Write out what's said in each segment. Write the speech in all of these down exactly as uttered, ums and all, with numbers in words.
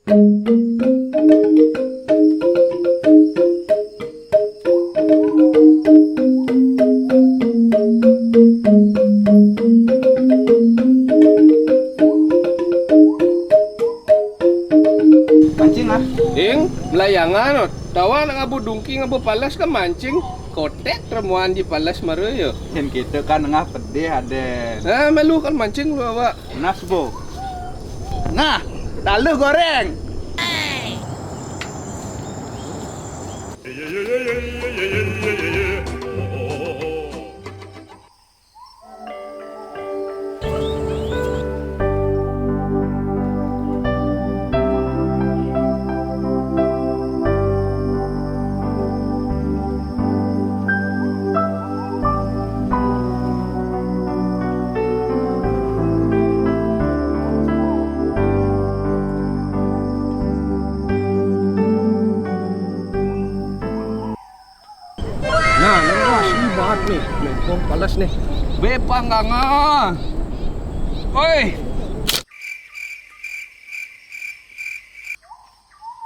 Mancing ah. Ding, melayangan, oh. Tawa nak ngabu dungki, ngabu palas kan mancing. Kotek temuan di palas maru yo. Yang kita kan nengah pedih ada. Nah, malu kan mancing lu awak. Nas bo. Nah, taluh goreng. Nah, lepas ni bahat ni. Mempong palas ni. Be panggangan. Oi.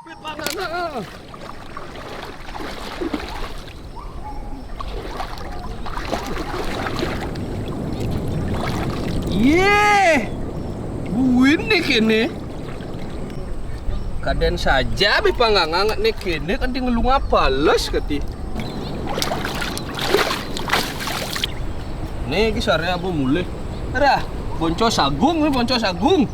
Be panggangan. Ye. Buin deh kene. Kaden saja be panggangan ne kene kan di ngelunga palas kati. Ne ki sare abu mulih. Rah, bonco sagung ne, bonco sagung.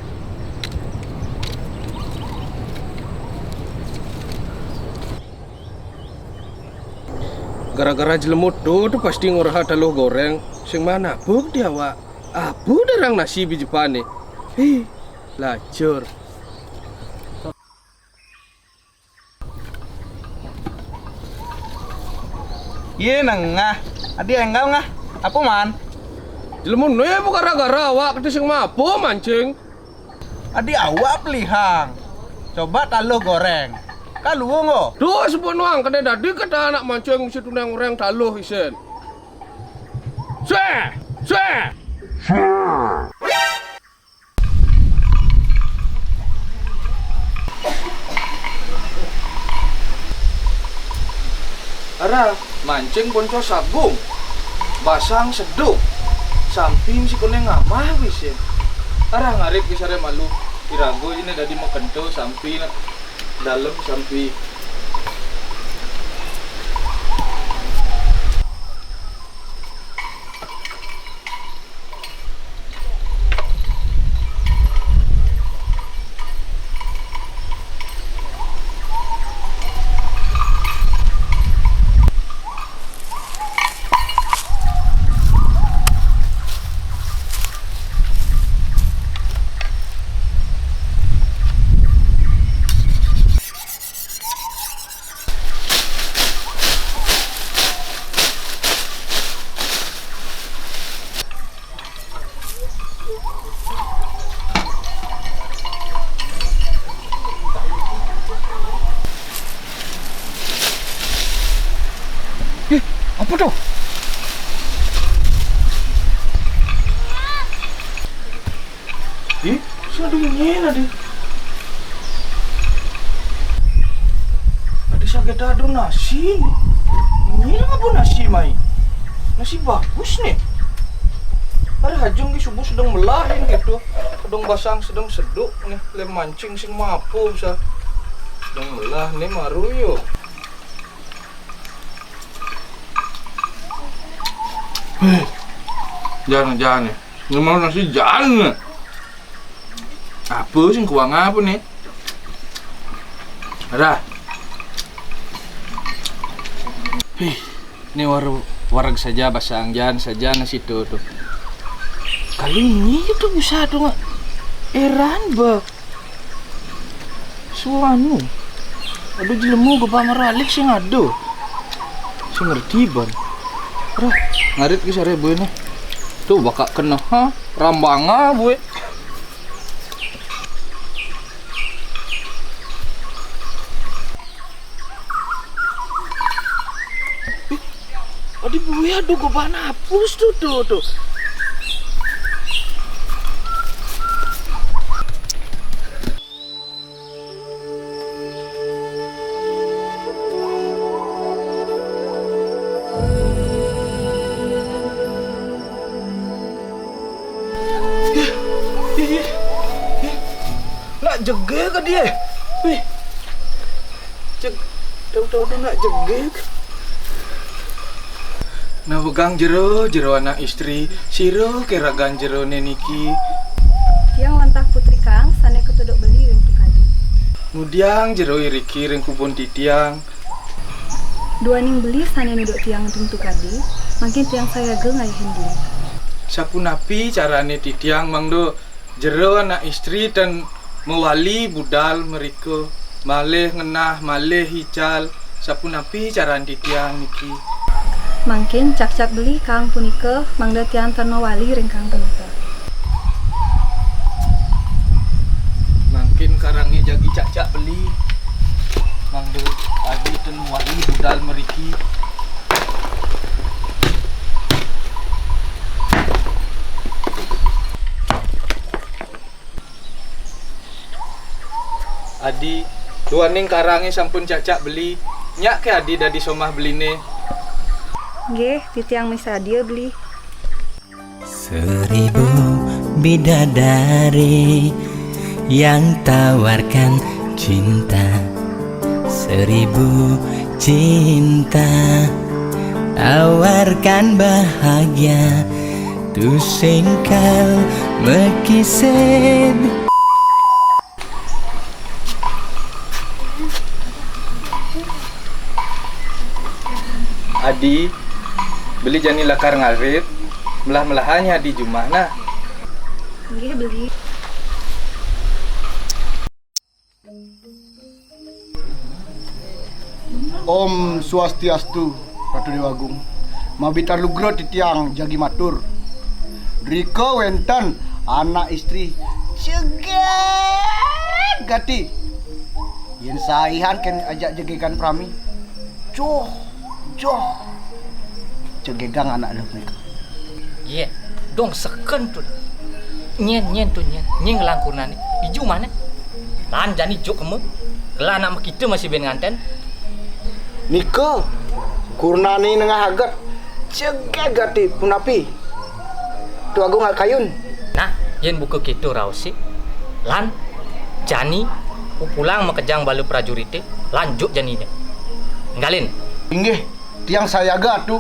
Gara-gara jelemut tu, tu pasti nguraha taluh goreng. Sing mana buk dia awak. Abu darang nasi biji pane. Hih, lacur. Ye nengah. Adi enggau ngah. Apa man? Jelemu ne apa gara-gara awak kata sing mapo mancing? Adi awak pelihang. Coba taluh goreng. Kalu ngo. Tuh sepenuang kena dadi kata anak mancing si tunang orang taluh isen. Seh! Seh! Ara, mancing bonco sagung, basang seduk, samping si koneng ngamah bisin. Ara ngarit ke sare malu, irago ini dadi makento sampi nak dalem sampi. Eh, apa tu? Eh, sadu nyen ade. Ade sageda ado nasi. Nyen apa nasi mai? Nasi bagus nih. Ada hajung di subuh sedang melahin gitu. Sedang basang, sedang seduk nih. Lem mancing sing mapo sa. Sedang melah nih maru yo. Heh. Jangan, jangan nih. Ngemau nasi jan. Apa sing kuang apa nih? Ada. Hih, ini war warag saja basang jan saja nasi tu tu. Kali ini tu bisa tu nggak? Eran ba. Suanu. Aduh jelemu gua pamer alik sing aduh. Sing ngerti ban. Aduh, ngarit ki sare buene. Tuh bakak kena ha, rambanga bue. Adi bue aduh gua bana hapus tuh tuh tuh. Jegég, Adi. Wih. Jeg-, tahu-tahu tu nak jegég. Nah, pegang jero, jero anak istri, sira ké ragan jeroné niki. Tiang wantah putri Kang, sané katuduk beli ring Tukadi. Ngudiang jero iriki ring kubun titiang. Duaning beli sané nuduk tiang ring Tukadi, mangkin tiang sayaga ngayahin diri. Sapunapi carané titiang mangda jero anak istri tan mawali budal mrika, malih ngenah, malih ical, sapunapi caran titiang niki? Mangkin cakcak beli Kang punika mangda tiang tan mawali ring Kang punika. Mangkin karangé jagi cakcak beli, mangda adi tan mawali budal mriki. Adi, duaning karangé sampun cakcak beli, nyak ké Adi dadi somah beliné. Nggih, titiang misadia beli. Seribu bidadari yang tawarkan cinta, seribu cinta tawarkan bahagia, tusing kal makisid. Adi, beli jani lakar ngarit, melah-melahan Adi jumah nah. Nggih, beli. Om Swastiastu, Ratu Déwa Agung. Mabitar lugra titiang jagi matur. Drika wénten anak istri jegég gati. Yén saihan kén ajak jegégan prami. Joh, joh. Jegégang anak luh nika. Yé, dong seken tu. Nyén, nyén tu nyén. Nyén ngelah kurnané. Iju mané. Lan jani juk kema. Gelah anak makita masih ben nganten. Nika, kurnané nengah aget. Jegég gati punapi. Tu Agung ak kayun. Nah, yén buka kéto raosé. Lan jani pupulang makejang bala prajurité. Lan juk jani né. Enggalin. Inggih. Tiang sayaga, Atu.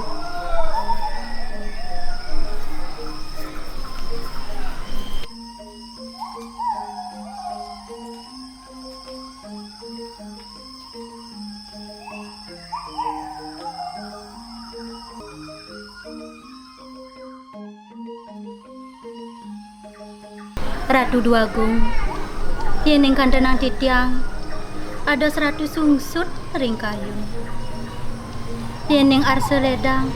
Ratu Déwa Agung, yéning kantenang titiang, dados Ratu sungsut ring kayun. Yéning arsa ledang,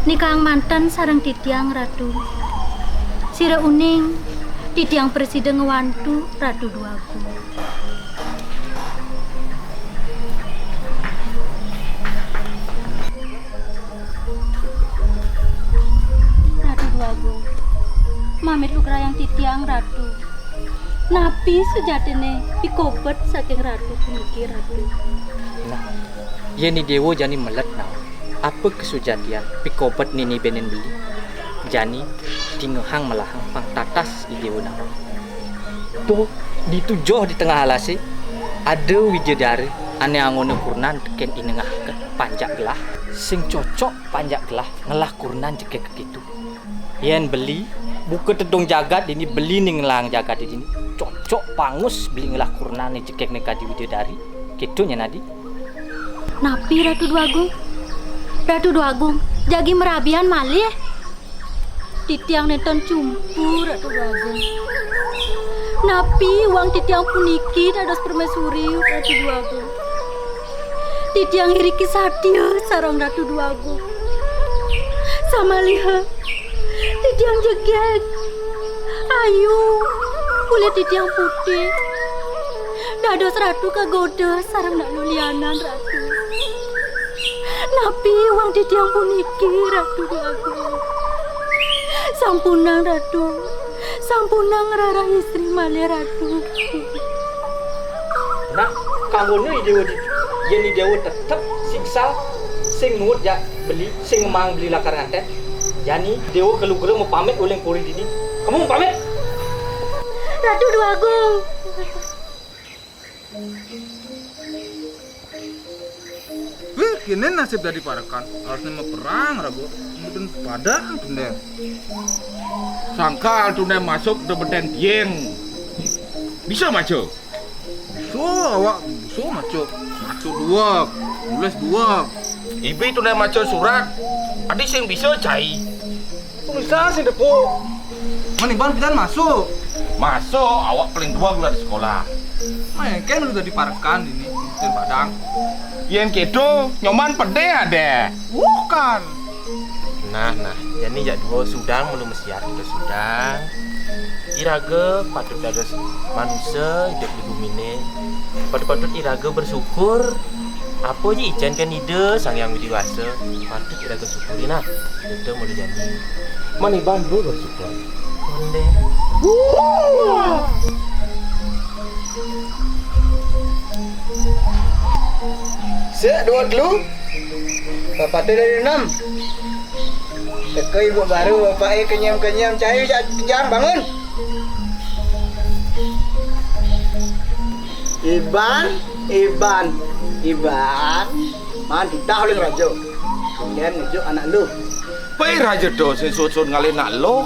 nikaang manten sareng titiang, Ratu. Sira uning, titiang prasida ngwantu Ratu Déwa Agung. Ratu Déwa Agung, mamit lugrayang titiang, Ratu. Napi sujatiné pikobet saking Ratu puniki, Ratu? Nah, yén I Déwa jani meled nawang, apa kasujatian pikobet nini bénin beli? Jani, dingehang melahang pang tatas I Déwa nawang. Tuh, ditu joh di tengah alasé, ada widadari ané angona kurnan tekén I Nengah Aget, panjak gelah. Sing cocok panjak gelah ngelah kurnan jegég kéto. Yén beli, buka tedung jagat dini, beli né ngelahang jagat dini. Cocok pangus beli ngelah kurnané jegég né kadi widadari. Kéto nyén Adi. Napi, Ratu Déwa Agung? Ratu Déwa Agung, jagi marabian malih. Titiang nénten cumpu, Ratu Déwa Agung. Napi iwang titiang puniki dados permaisuri, Ratu Déwa Agung? Titiang iriki satia sareng Ratu Déwa Agung. Samaliha titiang jegég, ayu, kulit titiang putih. Dados Ratu kagoda sareng nak luh lianan, Ratu. Napi iwang titiang puniki, Ratu Déwa Agung? Sampunang, Ratu. Sampunang ngrarah istri malih, Ratu. Nah, kanggona I Déwa ditu, yén I Déwa tetep siksal, sing nuut jak beli, sing ngemaang beli lakar nganten, jani I Déwa kalugra mapamit uling puri dini. Kemu mapamit. Ratu Déwa Agung. Wih, kéné nasib dadi parekan. Harusnya mah perang raga. Mudun padang tundé. Sangkal tundé masuk di betén dieng. Bisa maca? Bisa, awak bisa maca. Maca duweg, nulis duweg. Ibi tundé maca surat. Adi sing bisa cai. Tulisan sing tepuk. Meniban pisan masuk. Masuk, awak paling duweg lah di sekolah. Mengkén udah diparekan ini, di Padang. Yén kéto, Nyoman pedih adé. Bukan. Nah, nah, jani jak duo sudang mulu mesiat kita sudang. Iraga patut dados manusa hidup di guminé. Patut-patut iraga bersyukur. Apa ja icén kén Ida Sang Hyang Widhi Wasa, patut iraga syukuri nah. Kita mula jani. Maniban bu bersyukur. Ondé. Sik, dua telu. Bapakné dari enam. Teka ibu baru, bapakné kenyam-kenyam, cai jak jang bangun. Iban, Iban, Iban. Man titah ulun raja. Kemudian ngejuk anak lu. Pai raja to sing suud-suud ngalih anak lu.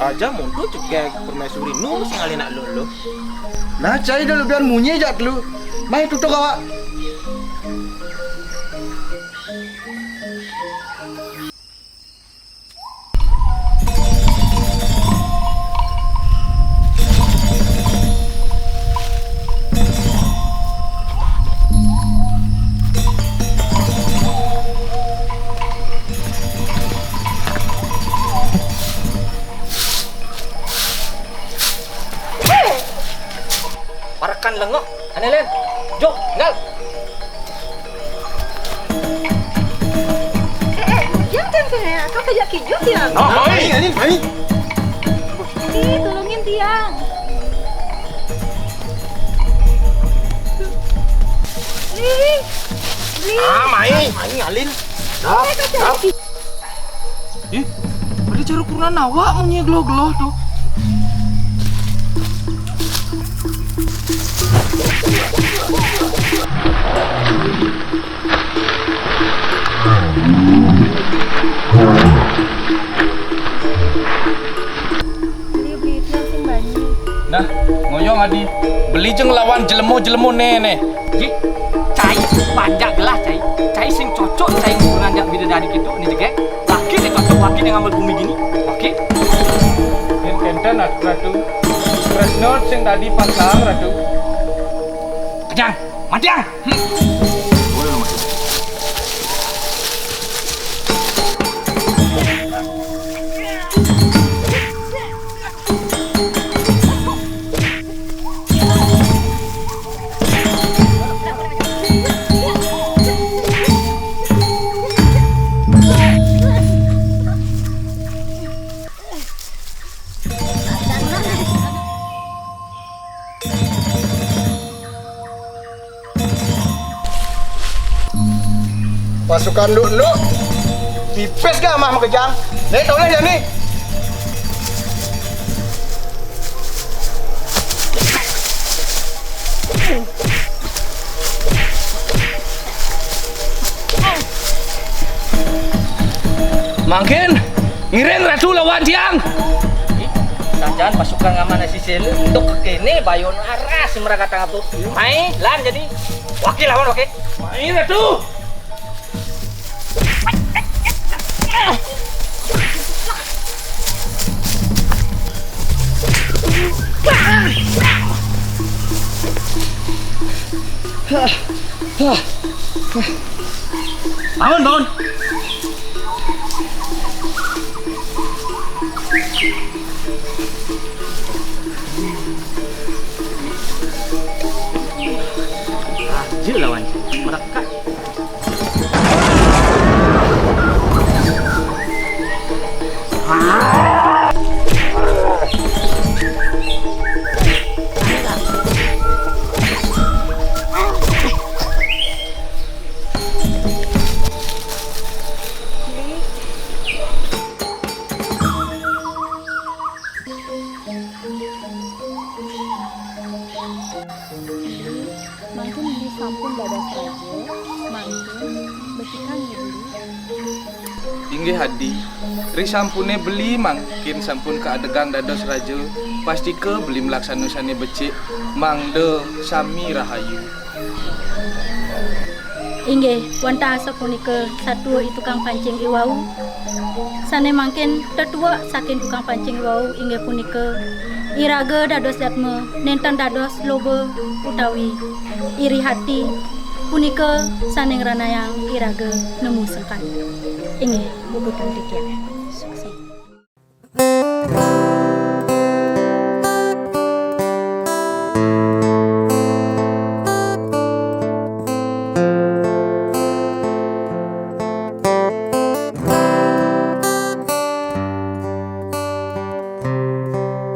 Aja mundur cegek permaisuri nu sing ngalih anak lu lu. Nah, cai dah lebihan munyi jak lu. Mai tutuk awak. Parekan lengok. Ané Lén. Jo, ngal. Eh, eh, Tiang kan kena. Kau kejak kijut, Tiang. Ah, mai, Anin, mai. Ih, tolongin Tiang. Li. Li. Ah, mai. Mai, Alin. Ih, ada cara kurnan awak munyi gelo-gelo tuh. Beli, beli, Tiang sing banyi. Nah, ngoyong adi. Beli ja nglawan jelema-jelema né, né. Ji, cai, panjak gelah cai. Cai sing cocok cai ngurungan jak bidadari kéto, né jegég. Laki né cocok laki né ngambil bumi gini. Oke. Yén kénten, Ratu. Tresna sing dadi pasang, Ratu. Kejang, matiang. Hmm. Pasukan Nduk-Nduk, tipis gak amah makejang. Nih, toleh ya nih. Mangkin ngiring Ratu lawan tiang. Ih, jangan pasukan ngaman si Selu untuk kéné bayon aras meragatang tu. Mai, lan jadi wakil lawan, oke? Mai, Ratu. Bangun, bangun. Aja lawan, merekat. Mangkin beli sampun dados raja, mangkin becikang nggih beli. Inggih Adi, ri sampune beli mangkin sampun kaadegang dados raja, pastika beli mlaksana sane becik, mangda sami rahayu. Inggih, wantah asapunika satua i tukang pancing iwau. Sane mangkin tetuek saking tukang pancing iwau inggih punika iraga dados jatma nenten dados loba utawi iri hati, punika sane ngranayang iraga nemu sengkana. Inggih, puputang titiang. Suksma.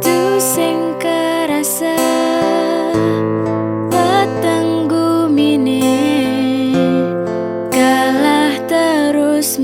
Tu sing karasa peteng gumine kalah terus